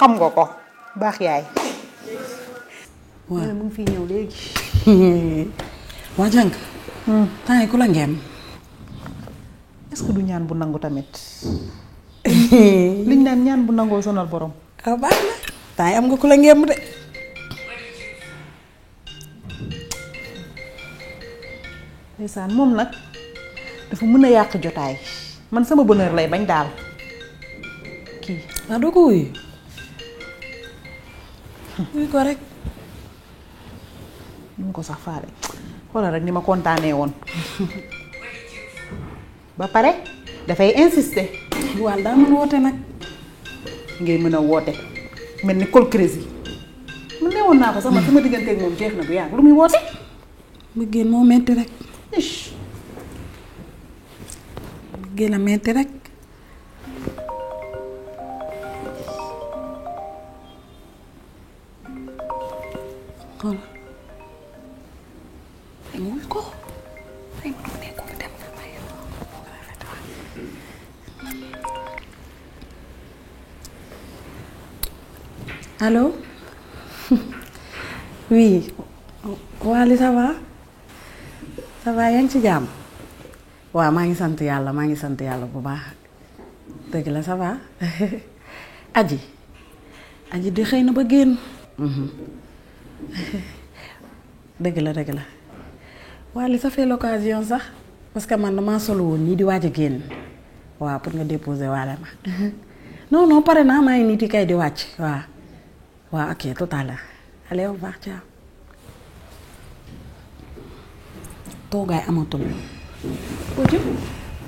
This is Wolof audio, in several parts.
xam nga ko baax yaay. waaw mu ngi fi ñëw léegi. waa jànk. temps yi ku la ngeen. est-ce que du ñaan bu nangu tamit. liñ naan ñaan bu nangoo sonal borom. ah baax na temps yi am nga ku la ngeen de. ndeysaan moom nag dafa mën a yàq jotaay man sama bonheur lay bañ daal kii. ah doo ko wuyu. wuyu ko rek. ñu ngi ko sax faale xoolal rek ni ma kontaanee woon ba pare dafay insister. waaw daa mën woote nag. ngay mën a woote mel ni col crazy mu newoon naa ko sax man sama digganteeg moom jeex na bu yàgg lu muy woote. bëggeel moo metti rek. ish. bëggeel a metti rek. xool. muy ko. ay mu nekk mu dem na may allo. oui. Waly ça va. ça va yaa ngi ci jàmm. waaw maa ngi sant yàlla bu baax. dëgg la ça va. aji di xëy na ba génn. dëgg la. Waly ça fait l'occasion sax parce que man damaa solo woon nii di waaj a génn. waaw pour nga déposer waale ma. non pare naa maa ngi nii di kay di wàcc waaw ok tout à l'heure allez au revoir ciao. toogaay amatul. boo jëm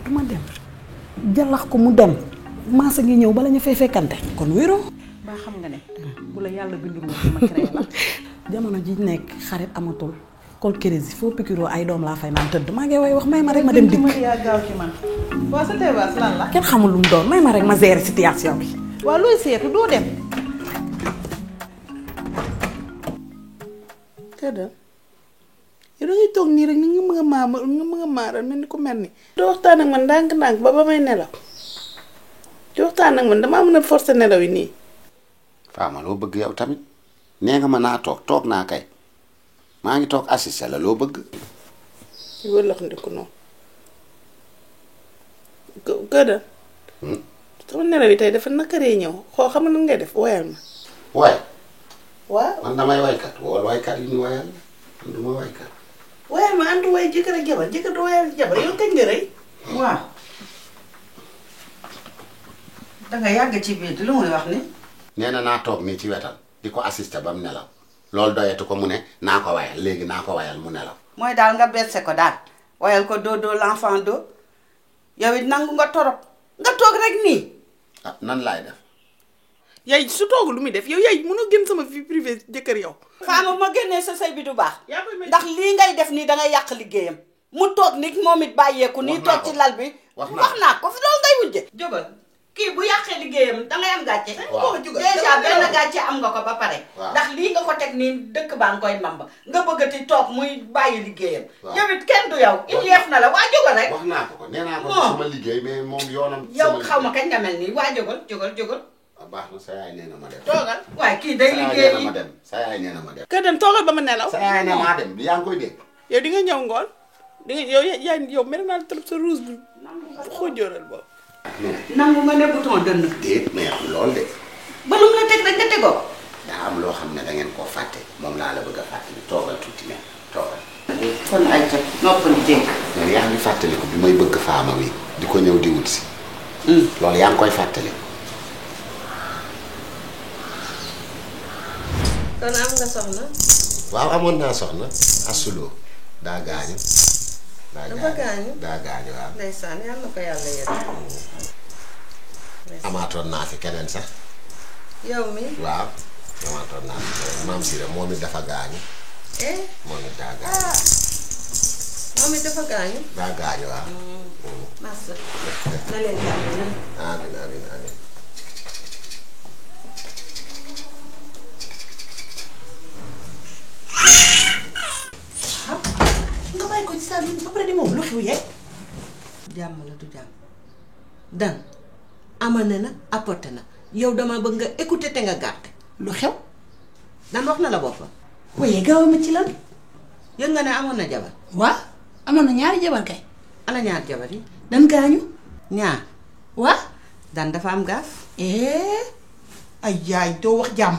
du ma dem. jalax ko mu dem. maasa ngi ñëw bala ñu fay fekkante. kon wéeroo. ba xam nga ne bu la yàlla bindul woon ma créé la. jamono ji nekk xarit amatul. kol kérési foo pikiroo ay doom laa fay naan tëdd maa ngi way wax may ma rek ma dem dikk. yaa gaaw ci man. waa sa teebaas lan la. kenn xamul lu mu doon may ma rek ma gérer situation bi. waa looy seetu doo dem. Kada yow da ngay toog nii rek ni nga mën a maaral mel ni ko mel ni. doo waxtaan ak man ndànk-ndànk ba may nelaw di waxtaan ak man damaa mën a forcer nelaw yi nii. Fama loo bëgg yow tamit nee nga ma naa toog naa kay maa ngi toog assisté la loo bëgg. wëllax ndiku noonu. Kada. sama nelaw yi tey dafa nakaree ñëw xoo xam nga nan ngay def woyal ma. waay. waaw man damay waykat wala waykat yu ñu wayal man du ma waykat. woyal ma antu way jëkkër ak jabar jëkkër du woyal jabar yow kañ nga rëy. waaw danga yàgg ci biir lu muy wax ni. nee na naa toog nii ci wetam di ko assisté ba mu nelaw loolu doyetu ko mu ne naa ko wayal léegi naa ko wayal mu nelaw. mooy daal nga berse ko daal woyal ko dodo l'enfant do yow it nangu nga torop nga toog rek nii. ah nan laay def. yaay su toogul lu muy def yow yaay mënoo génn sama vie privée jëkkër yow. Fama ma génnee sa sëy bi du baax. ndax lii ngay def nii dangay yàq liggéeyam mu toog nit moom it bàyyeeku nii toog ci lal bi. wax naa ko fi loolu ngay wujje. jógal kii bu yàqee liggéeyam dangay am gàcce. waaw déjà benn gàcce am nga ko ba pare. ndax lii nga ko teg nii dëkk baa nga koy mamba nga bëggati toog muy bàyyi liggéeyam. yow it kenn du yow. il yeef na la waa jógal rek. wax naa ko nee naa ko sama liggéey mais moom yoonam. yow xaw ma kañ nga mel nii waa jógal. baax na sa yaay nee na ma dem. toogal waaye kii day liggéey yi sa yaay nee na ma dem. Ka dem toogal ba ma nelaw. sa yaay nee maa dem yaa ngi koy dégg. yow di nga ñëw ngoon di nga yow mel naa trop sa rouge bi xóojóoral boobu. nangu nga ne bouton dënn. déet mais am lool de. ba lu mu la teg rek nga tegoo. daa am loo xam ne da ngeen koo fàtte moom laa la bëgg a fàttali toogal tuuti ne toogal. kon ay ca noppal dégg. mais yaa ngi fàttaliku bi may bëgg Fama wi di ko ñëw di wut si. loolu yaa ngi koy fàttali. kon am nga soxna. waaw amoon naa soxna asuloo daa gaañu. daa gaañu waaw. ndeysaan yal na ko yàlla yërëm. amaatoon naa fi keneen sax. yow mi waaw amaatoon naa fi keneen maam Sira moom it dafa gaañu. moom it daa gaañu. moom it dafa gaañu. daa gaañu waaw. massa na leen jàmm. amiin. nga bàyyi ko ci saa ba pare di moom lu fu yegg. jàmm la du jàmm dan amane na apporté na yow dama bëgg nga écouter te nga gàtt. lu xew Dan wax na la boppam. waaye gaaw ma ci lan yëg nga ne amoon na jabar. waa amoon na ñaari jabar kay ana ñaar jabar yi. dan gaañu ñaar. waa Dan dafa am gaaf. ay yaay doo wax jàmm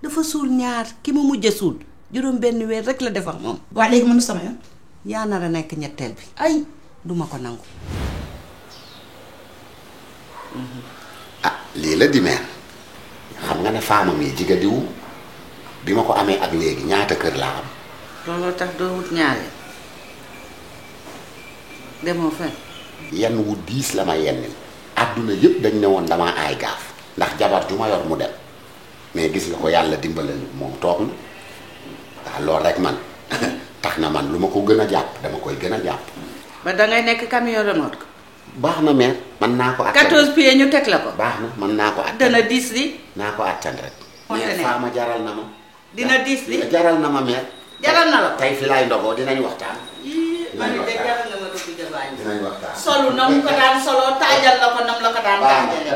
dafa suul ñaar ki mu mujj a suul juróom benn weer rek la def ak moom. waa léegi mënu sama yoon yaa nar a nekk ñetteel bi. ay duma ko nangu. ah lii la di meer xam nga ne faamam yi jiga diwu bi ma ko amee ak léegi ñaata kër laa am. looloo tax doo wut ñaareel. demoo fen. yenn wu diis la ma yennil àdduna yëpp dañ ne woon damaa aay gaaf ndax jabar ju ma yor mu dem mais gis nga ko yàlla dimbale moom toog na waaw loolu rek man tax na man lu ma ko gën a jàpp dama koy gën a jàpp. ba dangay nekk camion remorque. baax na meer mën naa ko attan 14 pieds ñu teg la ko. baax na mën naa ko attan dana diis li. naa ko attan rek. Monte meer ne. faama jaral na ma. dina diis li. jaral na ma meer. jaral na la ko. tey fi laay ndogoo dinañ waxtaan. man de jaral na ma dugg jabaañ. dinañ waxtaan. solu na mu ko daan soloo taajal la ko nam la ko daan taajale.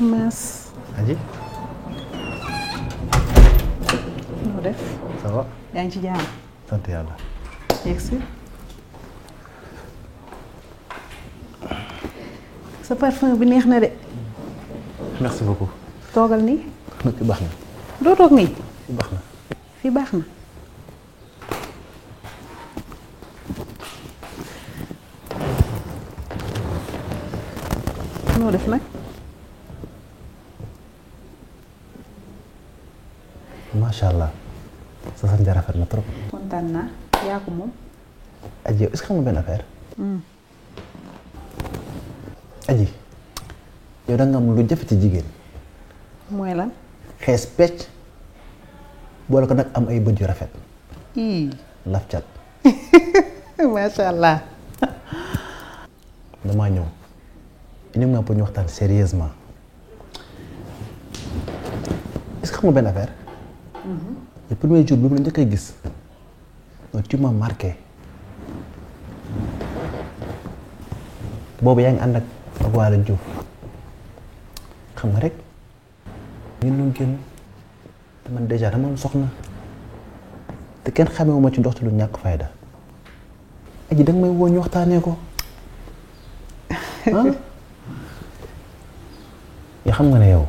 Mass. Aji, noo def. ça va? yaa ngi ci jàmm. sant yàlla. yegsi. sa parfum bi neex na de. Merci beaucoup. toogal nii. Fi baax na. doo toog nii. Fi baax na. fii baax na. noo def nag. Macha allah. Sa sant rafet na trop. kontaan naa yaa ko moom. Aji, est-ce que xam nga benn affaire? Aji, yow da nga am lu jafe ci jigéen. mooy lan. Xees pecc boole ko nag am ay bët yu rafet. Laf cat. macha allah. damaa ñëw uniquement pour ñu waxtaan sérieusement. Est-ce que xam nga benn affaire? Le premier jour bi mu la njëkk a gis non tu m'as marqué. boobu yaa ngi ànd ak Waly Diouf xam nga rek ñun ñu génn te man déjà dama am soxna te kenn xamewuma ci ndoxtu lu ñàkk fayda. Aji danga may woo ñu waxtaanee ko ah yoo xam nga ne yow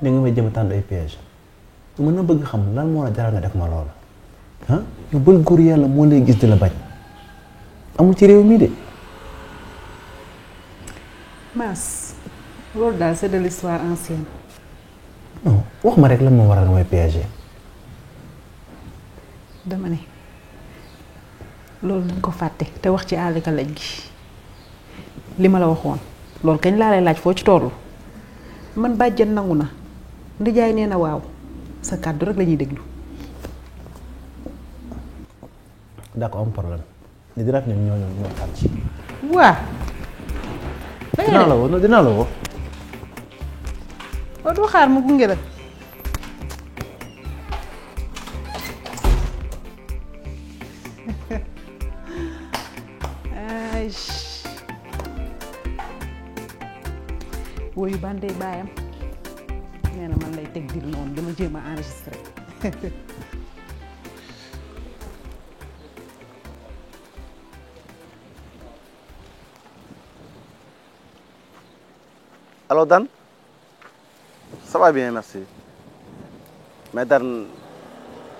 da nga may jëm a tànn ay piège mën na bëgg xam lan moo la jaral nga def ma loolu ah yow ban góor yàlla moo lay gis di la bañ amul ci réew mi de. Mass loolu daal c'est de l'histoire ancienne. non wax ma rek lan moo waral nga may piéger. dama ne loolu nañ ko fàtte te wax ci àll ka lañ gi li ma la waxoon loolu kañ laa lay laaj foo ci tollu man bàjjen nangu na ndijaay nee na waaw sa kàddu rek la ñuy déglu. d'accord am problème ni dina fi ñoo tànn ci. waa. dinaa la woo non dinaa la woo. waaw doo xaar ma gunge la. ay woyu bandee baayam nee na man lay teg dil noonu dama jéem a enregistré. Allô Dan, ça va bien merci mais Dan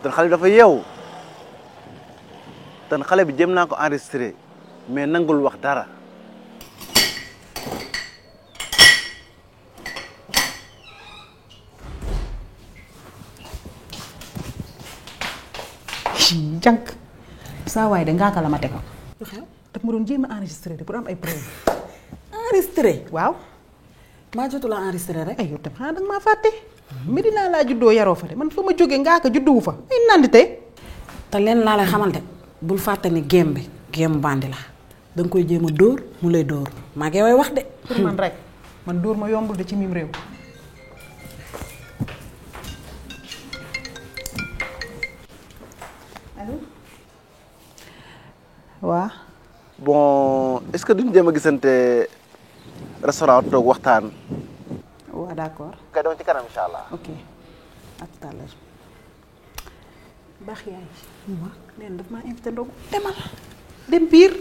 xale bi dafa yeewu Dan xale bi jëm naa ko enregistré mais nangul wax dara. jànk saa waay de ngaa ka la ma tegal. lu xew daf ma doon jéem a enregistré pour am ay preuve. enregistré waaw. maa jotu la enregistré rek. ay yow tam xanaa danga maa fàtte. Medina laa juddoo yaroo fa de man fa ma jógee ngaa ka judduwu fa. ay nandite. te leen laa lay xamal de bul fàtte ni géem bi géem bandi la danga koy jéem a dóor mu lay dóor maa ngi way wax de. pour man rek man dóor ma yombul de ci mim réew. allo waa bon est-ce que duñ jéem a gisante restaurant toog waxtaan. waa d'accord. kay doon ci kanam incha allah. ok à tout à l'heure. baax yaay. waaw neen daf maa invité ndogu. demal dem biir.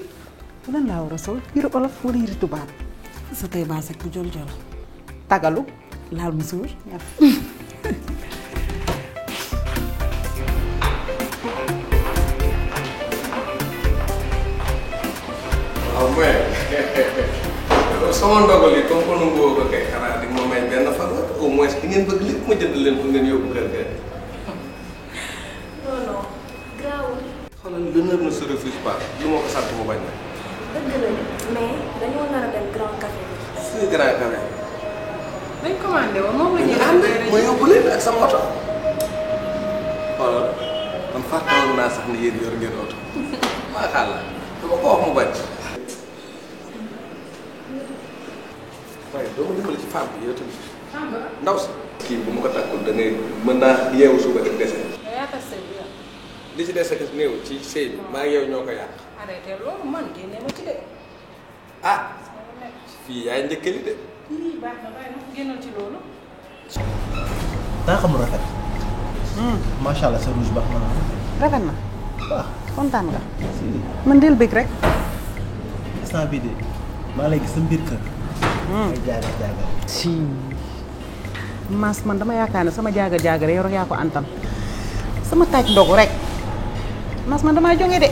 lan laa war a sol yëre olof wala yëre tubaab. sa tey baa sek bu jol jol tagalu. laal mu suur waaw mooy sama ndogal yi comme que nu ngoo ko kay xanaa di ma may benn fan au moins di ngeen bëgg lépp ma jënd leen pour ngeen yóbbu kër ga. non non garaawul. xoolal l'honneur ne se refuse pas lu ma ko sant mu bañ na. dëgg la mais dañoo nar a dem grand café bi. si grand café. dañ commandé woon moom la ñuy ànd ma yóbbu leen ak sama oto. xoolal man fàttewoon naa sax ni yéen yor ngeen oto. maa xaala dama ko wax mu bañ. waaye doo ma dimbali ci femme bi yow tamit. ndaw si. kii bu ma ko takkul da ngay mën naa yeewu suba rek dese. li ci dese ak néew ci sëy bi maa ngi yow ñoo ko yàq. arrêté loolu man génne ma ci de. ah fii yaay njëkkali de. lii baax na waaye nag génnal ci loolu. daa xam rafet. macha allah sa rouge baax na. rafet na. waaw kontaan nga. si man del bëgg rek. instant bii de maa lay gis sa mbir kër. ay jaaga jaaga. si mas man dama yaakaar ne sama jaaga jaaga rek yow yaa ko antan sama taaj ndogu rek mas man damaa jonge de.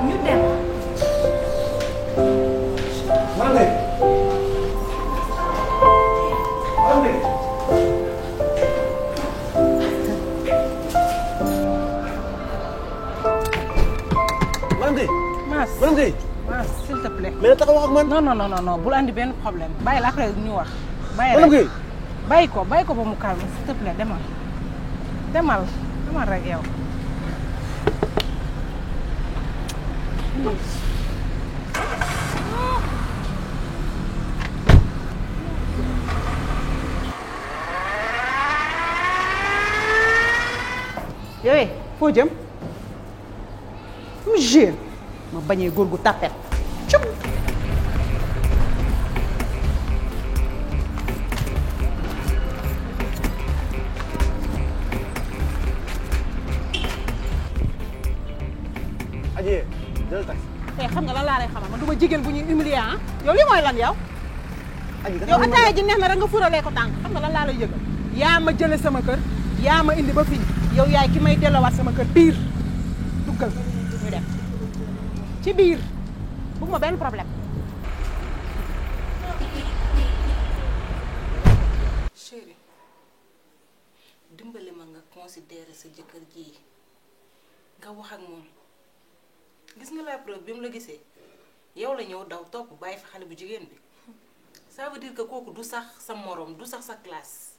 ñu dem. Mass s'il te plaît. mais taxaw wax ak man. non bul andi benn problème bàyyi la après ñu wax. bàyyi Madame rek Gueye. bàyyi ko ba mu calme s'il te plaît demal rek yow. yowee foo jëm mu jeune ma bañee góor gu tàppet cum Adjé jël taxi. te xam nga lan laa lay xamal man du ma jigéen bu ñuy humilier ah yow lii mooy lan yow Adjé yow ataaya ji neex na rek nga furalee ko tànk xam nga lan laa lay yëgal yaa ma jële sama kër yaa ma indi ba fii yow yaay ki may delloowaat sama kër biir duggal ñu dem ci biir bëgguma benn problème. chérie dimbali ma nga considérer sa jëkkër ji nga wax ak moom gis nga la preuve bi mu la gisee yow la ñëw daw topp bàyyi fa xale bu jigéen bi ça veut dire que kooku du sax sa morom du sax sa classe.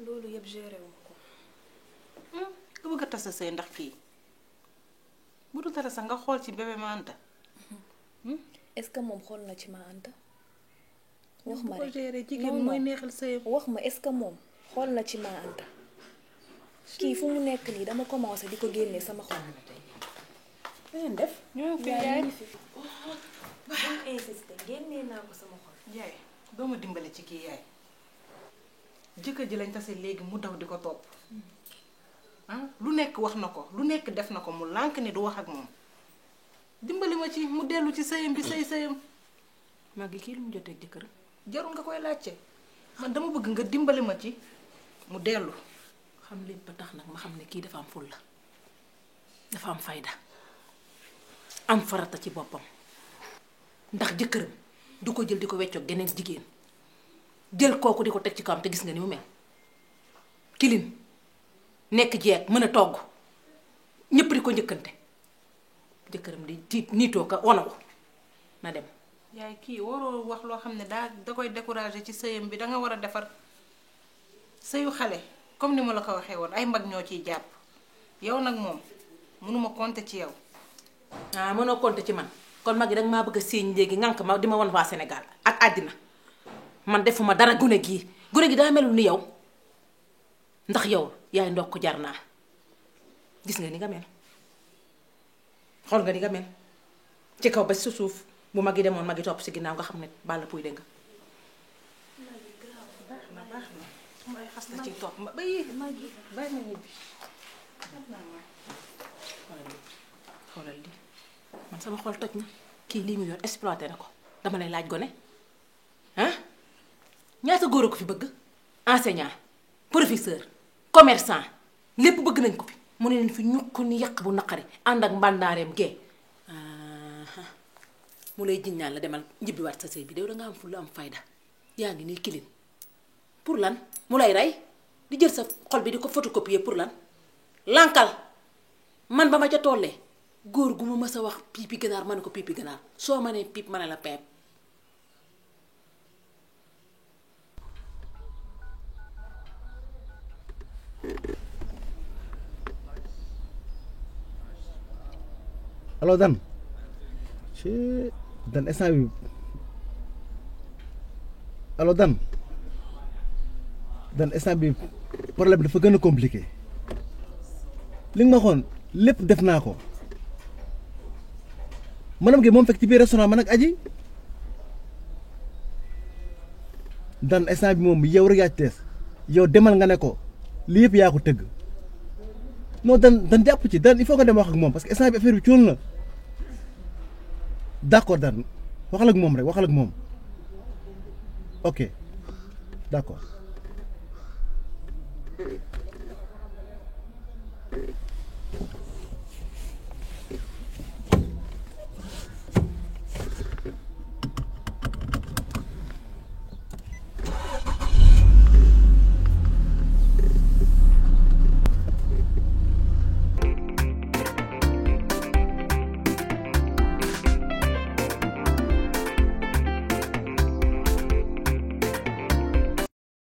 loolu yëpp géré wu ko. nga bëgg a tas sa sëy ndax kii bu dul dara sax nga xool ci bébé ma Anta. est-ce que moom xool na ci ma Anta. wax ma bu ko rek géré jigéen non, mooy non. neexal sëyam. wax ma est-ce que moom xool na ci ma Anta. kii fu mu nekk nii dama commencé di ko génnee sama xol. ngeen def ñoo ngi fi yaay yaay. ngi fi. bul insister génnee naa ko sama xol. yaay doo ma dimbale ci kii yaay jëkkër ji lañ tase léegi mu daw di ko topp ah lu nekk wax na ko lu nekk def na ko mu lànk ni du wax ak moom dimbali ma ci mu dellu ci sëyam bi sëyam mag gi kii lu mu jotee jëkkër jarul nga koy laajte man dama bëgg nga dimbali ma ci mu dellu xam lépp ba tax nag ma xam ne kii dafa am fulla dafa am fayda am farata ci boppam ndax jëkkëram du ko jël di ko weccoog geneen jigéen jël kooku di ko teg ci kawam te gis nga ni mu mel kilim nekk jeeg mën a togg ñëpp di ko njëkkante jëkkëram di tiit niitoo ka wanawu na dem. yaay kii waroo wax loo xam ne da koy décourager ci sëyam bi danga war a defar sëyu xale comme ni ma la ko waxee woon ay mag ñoo ciy jàpp yow nag moom mënuma compter ci yow. ah mënoo compter ci man kon mag yi danga maa bëgg a séen léegi ngànk ma di ma wan waa Sénégal ak àddina man defuma dara gune gi daa melul ni yow ndax yow yaay ndokk jar naa gis nga ni nga mel xool nga ni nga mel ci kaw ba si suuf bu mag yi demoon mag yi topp si ginnaaw nga xam ne bàll puy dégg nga. baax na may xas na ci topp ba yi mag yi bàyyi ma ñibbi. xoolal lii man sama xol toj na kii lii mu yor exploité na ko dama lay laaj gone ah ñaata góor a ko fi bëgg enseignant professeur commerçant lépp bëgg nañ ko fi mu ne leen fi ñukk ni yàq bu naqari ànd ak mbàndaareem gee mu lay jiñ naan la demal njibbiwaat sa sëy bi déw da nga am fulla am fayda yaa ngi nii kilin pour lan mu lay rey di jël sa xol bi di ko photocopier pour lan lankal man ba ma ca tollee góor gu ma mës a wax piipi ganaar ma ne ko piipi ganaar soo ma nee piip ma ne la peep. allo Dan Dan instant bi allo Dan instant bi problème bi dafa gën a compliqué li nga ma waxoon lépp def naa ko manam gi moom fekk ci biir restaurant man ak aji Dan instant bi moom yow rek yaa ci tees yow demal nga ne ko lii yëpp yaa ko tëgg non Dan jàpp ci Dan il faut nga dem wax ak moom parce que instant bi affaire bi cuul na d'accord Dan waxal ak moom rek waxal ak moom ok d'accord.